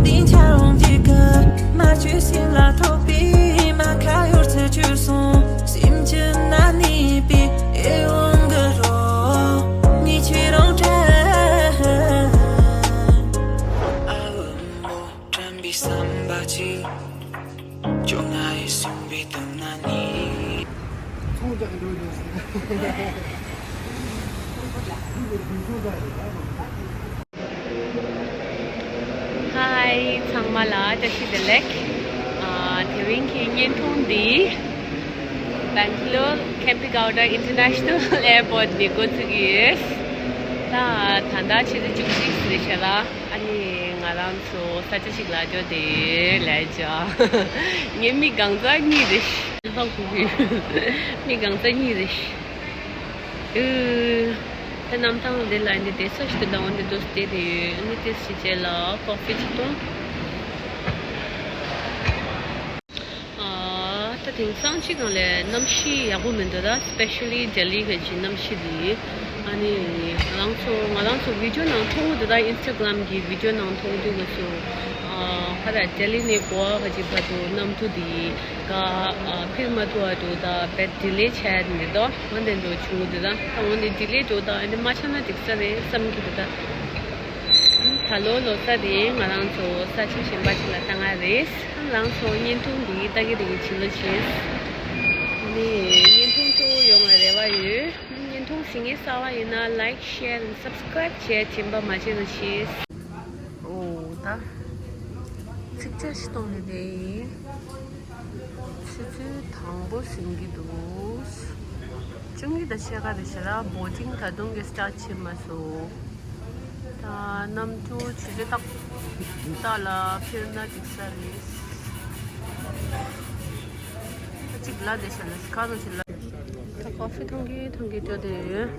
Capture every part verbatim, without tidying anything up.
སྡིངས་ཆ་འོང་གི་ཀ་མ་བཅོས་སེམས་ལ་ཐོགས་པའི་མ་ཁ་ཡོར་ཚེ་བཅོས་སོང་སེམས་ཀྱི་ན་ནི་པའི་ཨེ་འོང་གི་རོ་ངས་ཁྱེད་རང་དྲན། ཨ་འོ་མོ་དྲན་པའི་བསམ་པ་ཅིག་བཅོ་ལྔ་ཡི་སུམ་པའི་དུམ་ན་ནི། Hi ཚང་མ་ལ་བཀྲ་ཤིས་བདེ་ལེགས། ཨ་དེ་རིང་གི་བརྙན་ཐུང་འདི་Bangalore Kempegowda International Airport ནས་འགོ་བཙུགས་ཡོད། ད་ད་ལྟ་ཆུ་ཚོད་བཅུ་གཅིག་ཟིན་ཤག་ལ། ཨ་ནི་ང་རང་ཚོ་ས་ཆ་ཞིག་ལ་འགྲོ་དེ་ལས་བྱ། ངའི་མིག་གང་ཚ་གཉིས་རེད། ཧ་གོ་གི་ཡོད། མིག་གང་ཚ་གཉིས་རེད། ཨུ། ད་གནམ་ཐང་འདི་ལ་འདི་བསྡད་ས་ཞིག་ཏུ་ལྡང་འདི་འདུག་བསྡད་དེ་ཡོད། ཨ་ནི་དེ་ཕྱི་རྗེས་ལ་ཀོ་ཧྥི་ཅིག་འཐུང་། ཨ། ད་དེང་སང་ཅིག་གང་ལས་གནམ་གཤིས་ཡག་པོ་མི་འདུག་ད་སི་པེ་ཤ་ལི་ལྡི་ལི་གི་གནམ་གཤིས་འདི། ཨ་ནི་ང་རང་ཚོ་ང་རང་ཚོ་བི་ཌི་ཡོ་ནང་མཐོང་གི་འདུག་ད་ཨིན་སི་ཊ་གྷི་རམ་གི་བི་ཌི་ཡོ་ནང་མཐོང་དུས་ང་ཚོ། ཨ། ཧ་ད་ལྡི་ལི་ནས་གོ་བ་གི་བར་དུ་གནམ་གྲུ་འདི་ག་ཨ། འཕུར་མ་ཐུབ་པ་འདུག་ད་དཔེ་ཌི་ལེ་ཆགས་འདི་དོ་འོན་ཏེ་འགྲོ་བྱུང་གི་འདུག་ད་ད་འོན་ཏེ་ཌི་ལེ་འགྲོ་ད་འདི་མ་ཆགས་ན་འགྲིག་ས་རེད་བསམ་གྱི་འདུག་ད། ད་ལོ་ལོ་གསར་དེ་ང་རང་ཚོ་ས་ཆ་གཞན་པ་ཞིག་ལ་ལྟ་ང་རེད། ང་རང་ཚོ་བརྙན་ཐུང་འདི་ལྟ་གི་རེད་ཕྱི་ལོ་ཆེན། ནི་བརྙན་ཐུང་གཙོ་བོ་ཡོང་བའི་རེ་བ་ཡོད། བརྙན་ཐུང་གཟིགས་མཁན་གསར་པ་ཡིན་ན་like, share and subscribe བྱས་དྲན་པ་མ་བརྗེད་རོགས་ཞེས། ཨོ་ད། ཚིག་ཆ་ཞིག་གཏོང་ནི་དེ་ཡིན། ཆུ་ཚོད་དང་པོ་ཟིན་གྱི་འདུག་བཅུ་གཉིས་དང་ཕྱེད་ཀ་རེད་ཤག་ལ་བོར་ཌིང་ད་དུང་གི་སི་ཊར་ཊི་བྱེད་མ་སོང་། ད་གནམ་གྲུ་ཆུ་ཚོད་ཏག་ཏག་ལ་འཕུར་ན་འགྲིག་ས་རེད། ད་གཅིག་ལ་བསྡད་ཤག་ལ་ཁ་ནང་ཆུ་ལ། ད་ཀོ་ཧྥི་འཐུང་གི་འཐུང་གི་འགྲོ་བསྡད་ཡོད།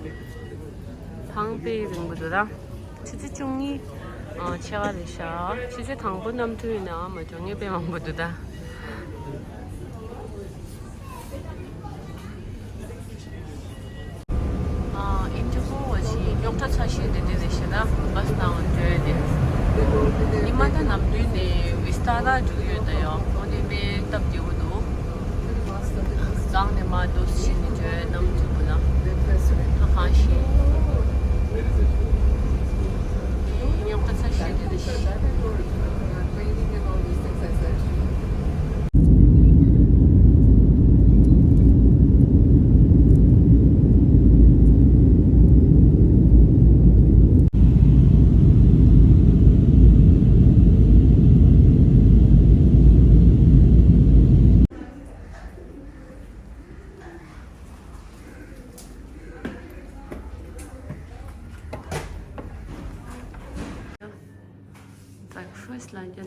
ཐང་དཔེ་རིང་པོ་འདུག་ད། ཆུ་ཚོད་བཅུ་གཉིས་ཨ། ཕྱེད་ཀ་རེད་ཤག་ཆུ་ཚོད་དང་པོ་གནམ་གྲུ་ཡིན་ནའང་མ་འགྲོ་ངེས་དཔེ་མང་པོ་འདུག་ད། ཨ། ཨིན་ཌི་གོ་བ་ཞིག་རྙོག་དྲ་ཚ་ཤོས་དེ་འདྲ་རེད་ཤག་ད་བྷ་སི་ནང་འགྲོ་ཡ་དེ། ཉི་མ་ད་ནམ་རྒྱུན་ནས་ཝི་སི་ཏཱ་ར་འགྲོ་གི་ཡོད་ད་ཡོད། འོ་དེ་དཔེ་སྟབས་བདེ་པོ་འདུག་གང་ནས་མ་འདུག་ཕྱིན་ནས་བརྗོད་གནང་ཐུབ་པ་ལ་ཧ་ཧ་ཤེས། ཉོག་ཏ་ཚ་ཤོས་དེ་རེད། Breakfast ལ་རྒྱ་ལ་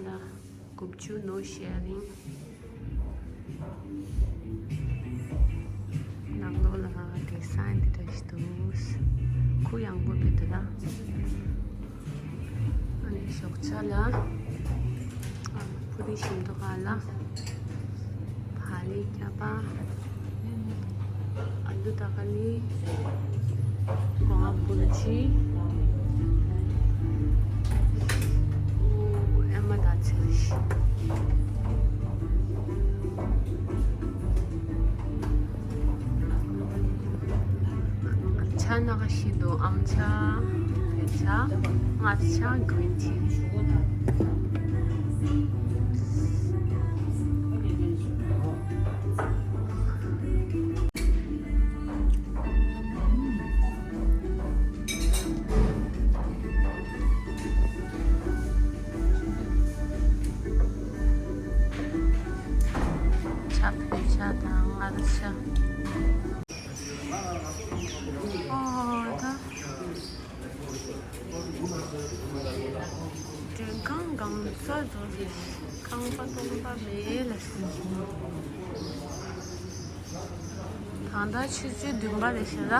དགུ་བཅུ་no sharing། ནང་ལོགས་ལ་ང་གི་སའིན་འདི་འདྲ་ཞིག་འདུག་ཁུ་ཡངས་པོ་དཔེ་འདུག་ད། ཨ་ནི་ཞོགས་ཇ་ལ་ཕུ་རི་ཞིམ་མདོག་ཁ་ལ་བག་ལེབ་སྐྱ་པ། ཨ་ལུ་ཏ་ཀ་ལི། གོང་བུ་ཅི། ཨེ་མ་ད་ཚེ་རིང་། ཇ་སྣ་ཁ་ཤས་འདུག་ཨམ་ཇ། བོད་ཇ། མངར་ཇ། green tea། ཇ། བོད་ཇ་དང་མངར་ཇ། ཨོ་ད། མགྲོན་ཁང་གང་ས་རྫོགས་ཤིང་ཁང་པ་སྟོང་པ་མེད་ལ། ད་ལྟ་ཆུ་ཚོད་བདུན་པ་རེད་ཤག་ལ།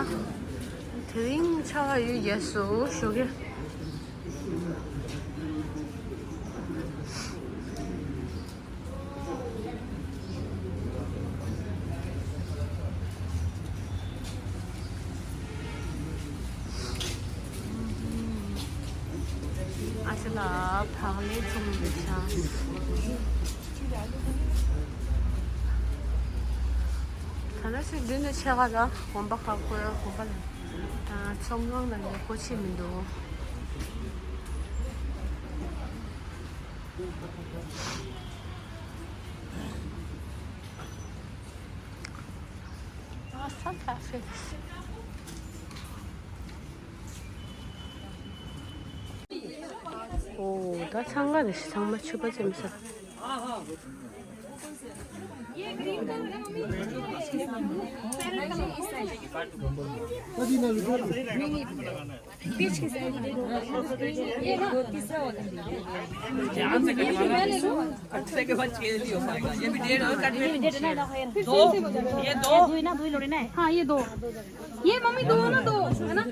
དེ་རིང་ཆར་པ་ཡོད་རྒྱུ་སོ་ཞོགས་ཀས། ཨ། ཨ་ཅེ་ལགས་བག་ལེབ་བཙོང་ནས་ཆགས། ད་ལྟ་ཞིག་འདི་ནས་ཆེ་ག་ལ་གོམ་པ་ཁ་ཁོ་ར་གོམ་པ་ལ་ཚོང་ཁང་ལ་ནས་སྒོ་ཕྱེ་མི་འདུག་ཨ་ས་ཁ་ཧྥེ། ཨོ། ད་འཚང་ཁ་རེད་ཤག་ཚང་མ་ཕྱུ་པ་ཙམ་ཟ། हाँ, ये दो। ये मम्मी दो ना, दो, है ना?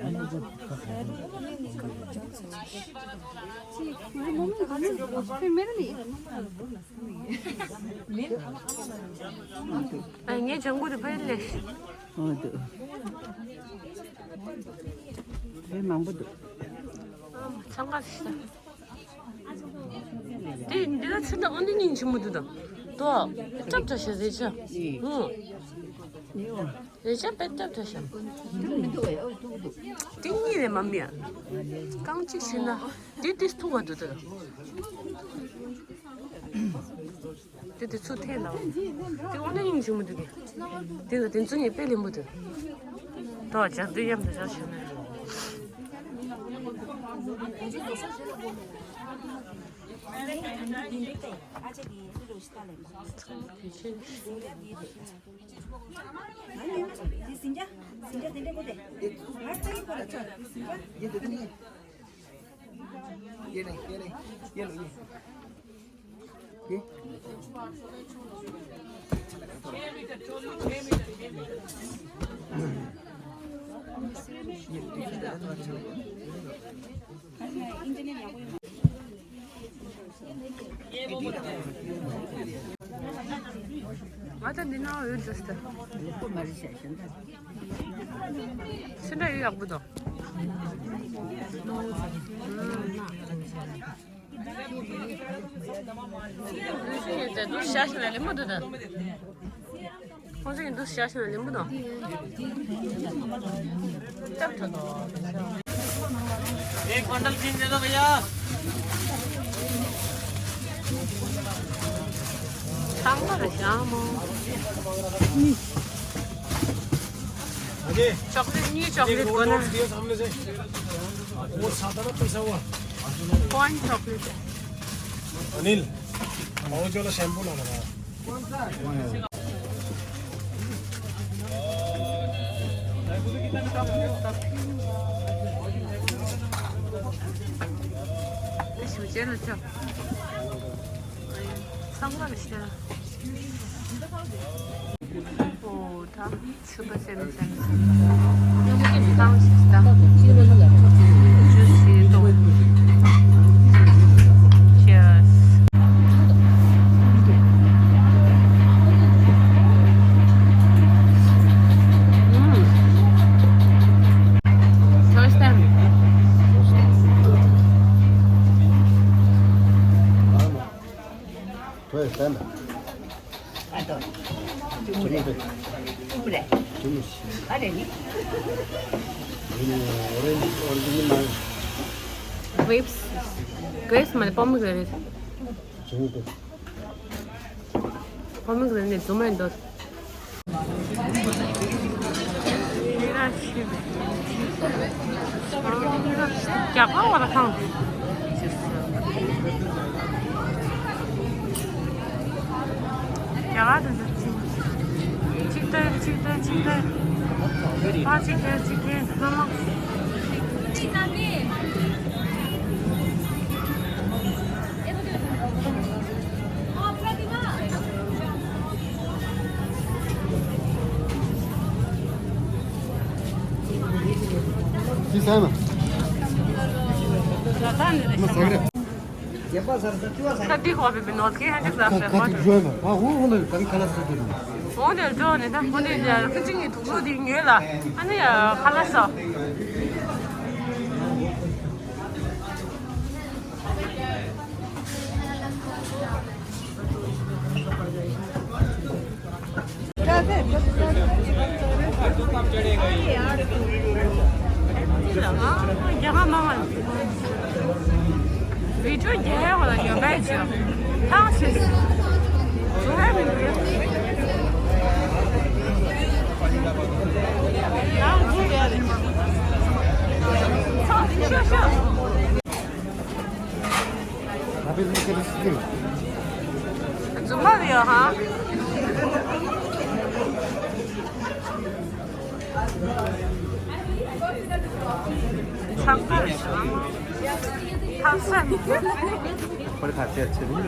फिर मेरे लिए। ཨ་ངས་ལྗང་གུ་དེ་ཕ་ཡུལ་ལས། ཨོ་དུ། དེ་མང་པོ་འདུག་ཚང་ཁ་ཤི་ད། དེ་འདི་ལ་ཚིག་ད་ཨོ་འདི་སྙིང་ཆེན་མོ་འདུག་ད། དོ། སྐྲ་བྲ་ཤ་རེ་ཆ། ཧུ། རེ་ཆ་པེ་སྐྲ་བྲ་ཤ། དེ་གཉིས་རེ་མ་མི་ཡ། རྐང་གཅིག་ཤི་ན། དེ་དེ་ཐུག་ག་འདུག་ད། དེ་དེ་ཚུར་འཐེན་ལ། དེ་འོ་ན་སྙིང་རྗེ་མོ་འདུག་གི་དེ་ལ་དེ་ཚོ་གཉིས་དཔེ་ལེན་པོ་འདུག་ད་ཇག་དུས་ཡམ་དུ་ཇག་བྱས་ནས། ང་ད་འདི་ན་འོད་འདུག་སྟེ། སེམས་ཡག་པོ་འདུག་འདུག་ཤ་ཤ་ལ་ལེན་པོ་འདུག་ད། ཁོང་ཚོ་ཡིན་འདུག་ཤ་ཤ་ལ་ལེན་པོ་འདུག་ལྟབ་ཐོ་དོ། एक बंडल ग्रीन दे दो भैया। ཚང་མ་རེད་ཤག་མོ། अजय, चॉकलेट नहीं है, एक चॉकलेट रोल कौन नोट है? दिया सामने से। वो सादा ना पैसा हुआ। कौन चॉकलेट है? अनिल, और जो वाला शैम्पू लाना था। ཚང་མ་རེད་ཤག་ཨོ་ད་ཚོད་པ་སེམས་ཅན་ཚང་ཞིག་ད་ཇུས་ཞིག་འཐུང་། Cheers. First time. First time. Grapes. Grapes མ་རེད། pomegranate. Pomegranate ནས་རྫུན་མ་འདུག་རྒྱ་གར་བ་ལ་ཁང་། རྒྱ་གར་དུ་འདུག་ཅིག་ཅིག་ལྟ་ཅིག་ལྟ་ཅིག་ལྟ། ཨ་ཅིག་ལྟ་ཅིག་ལྟ་ལྷ་མ། ཁ་ཏི་ཁོ་བི་བི་ནོར་ཁེ་ཧན་ཏིག་ལ་ཁ་ཏི་ཇོན་ཨ་ཧུ་ཧུ་ནི་ཀ་རི་ཁ་ལ་སི་ཏི་ནི། འོ་ནི་ཇོ་ནི་ད་ཧུ་ནི་ཁ་ཅིག་ནི་དུག་ལོ་དི་ཉོས་ལ་ཨ་ནི་ཁ་ལ་སོ། རྒྱ་གར་མང་བ། བི་ཌིའོ་རྒྱག་ཡག་ལ་ཡོད་པའི་ཆེ། ཐང་ཆེ། བཟོ་ཡག་མི་འདུག་ཡ། ཐང་ཆེ་རེད། ཤོ་ཤོ། རྫུན་མ་རེད་ཡ་ཧ། ཚགས་པར་བྱུང་། ཐག་ས་མི་ཁྱེར། ཁོ་ལ་ཐག་ཆད་ཆེ་ནི།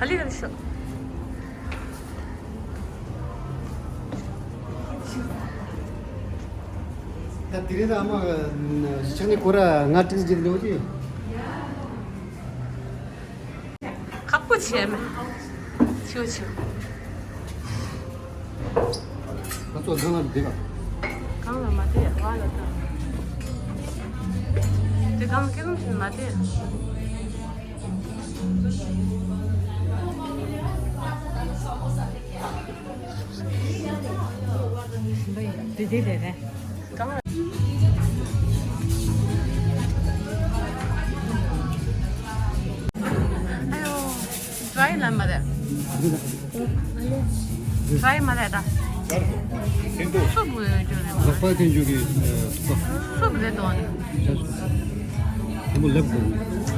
ག་ལེར་ཤོག་ད་དེ་རིང་ཨ་མ་ཕྱག་ནི་ཁོ་ར་ང་ཏྲིག་ཅིག་འགྲོ་གི། ཁག་པོ་བྱས་མེད། ཆུ་ཆུ། ང་ཚོ་སྒང་ལ་བསྡད་པ། སྒང་ལ་མ་བསྡད་བ་ལ་ད། དེ་སྒང་སྐྱེ་ལུང་ཞིག་མ་བསྡད། དེ་དེ་རེད་རེད། ཨ་ཡོ། ཌ་རའི་ལ་མ་རེད། ཌ་རའི་མ་རེད་ད། སུབ་རེད་ཅོ་རེད་མ། ལག་པ་དེ་འཇུག་གི་སུབ་རེད་དོ་ནི། ཆ་སུབ། དེ་མོ་ལེབ་དགོས་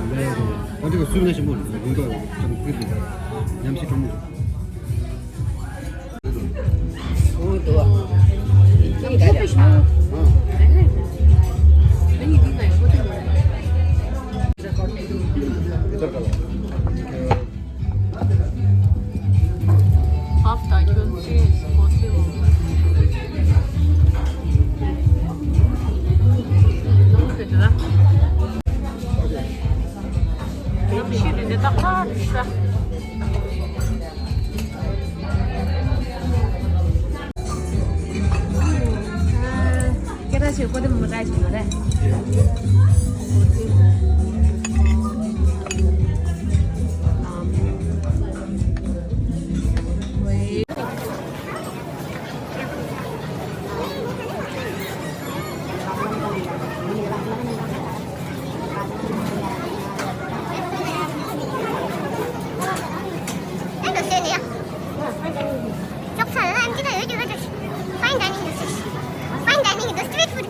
ནི། ལེ་དགོས། ཨོ་དེ་ག་སུབ་ན་ཞིམ་པོ་རེད། དགུན་ཁ་ཙམ་ཁུར་དེ་ཉམས་ཤིག་ཁྲོམ་མོ། སྐད་གྲགས་ཆེ་ཀོ་དེ་མོ་ཀྲའི་བྱུང་བ་རེད། Fine dining, street food.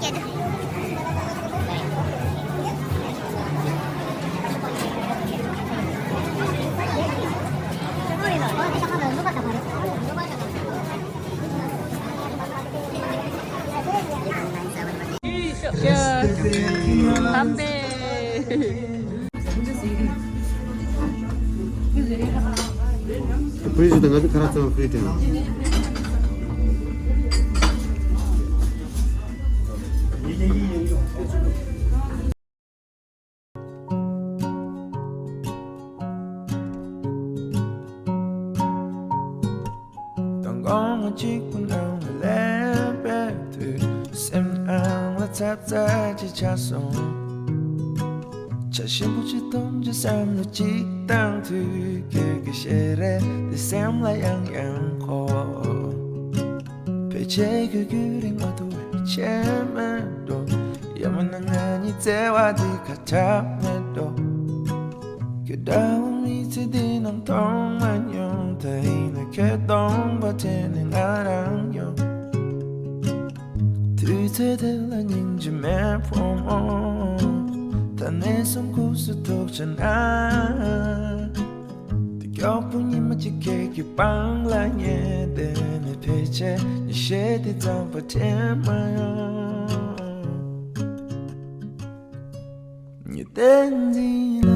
Free ཞིག་དང་ང་ཚོ་ཁ་ར་ཚང་free དེ། མདང་དགོང་གཅིག་པུ་ནང་ལ་སླེབས་པའི་དུས། སེམས་ནང་ལ་ཚབ་ཚ་ཅིག་ཆགས་སོང་། བྱ་ཞིམ་པོ་ཅིག་འཐུང་རྒྱུ་བསམ་བློ་ཅིག་བཏང་དུས། ཁྱོད་ཀྱི་ཞལ་རས་འདི་སེམས་ལ་ཡང་ཡང་འཁོར། ཕལ་ཆེར་ཁྱོད་ཁྱོད་རིང་མ་ཐུག་པའི་ཆད་མེད་འགྲོ། ཡང་མིན་ན་ང་གཉིས་བརྩེ་བ་འདི་ཁ་ཆག་མེད་འགྲོ། ཁྱོད་འདྲ་བོ་མི་ཚེ་འདི་ནང་མཐོང་མ་མྱོང་། ད་ཡིན་ན་ ཁྱེད་སྟོང་པ་དེ་ནི་ང་རང་ཡོད། དུས་ཚོད་དེ་ལ་སྙིང་རྗེ་མེད་ཕོ་མོ། ད་ནས་བཟུང་ཁུག་སུ་ཐུག་ཆ་ན། དེ་མགྱོགས་པོ་ཉི་མ་གཅིག་ཁྱེད་ཀྱི་པང་ལ་ཉལ་དེ་ནི་ཕལ་ཆེར་ཉི་ཤེལ་དེ་ཙམ་པ་དྲན་མ་ཡོང་། ཉི་ཟླ་འཛིན་ལ་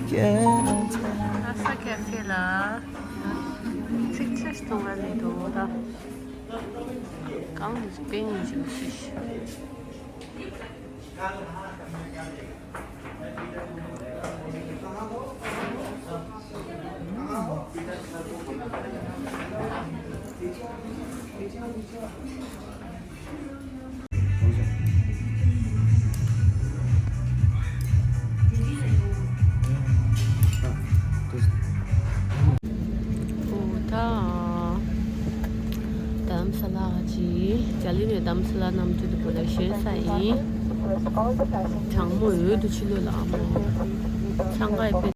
ཁྱེད་རང་ཚོ། ཨ་ས་ཀེ་ཧྥེ་ལ་ཚིག་ཆ་ཞིག་གཏོང་ག་ལས་འདུག་ད། གང་དུ་དཔེ་ཉིན་ཞིག་ཤི་ཤི། ཨོ་ད། དྷ་རམ་ས་ལ་ཅི། ཇ་ལི་ནས་དྷ་རམ་ས་ལ་གནམ་གྲུ་དེ་པོ་ལ་ཞོན་ས་ཡིན། གྲང་མོ་འོད་དུ་ཕྱི་ལོགས་ལ་ཨ་མ། ཆང་ཁ་ཡི་དཔེ།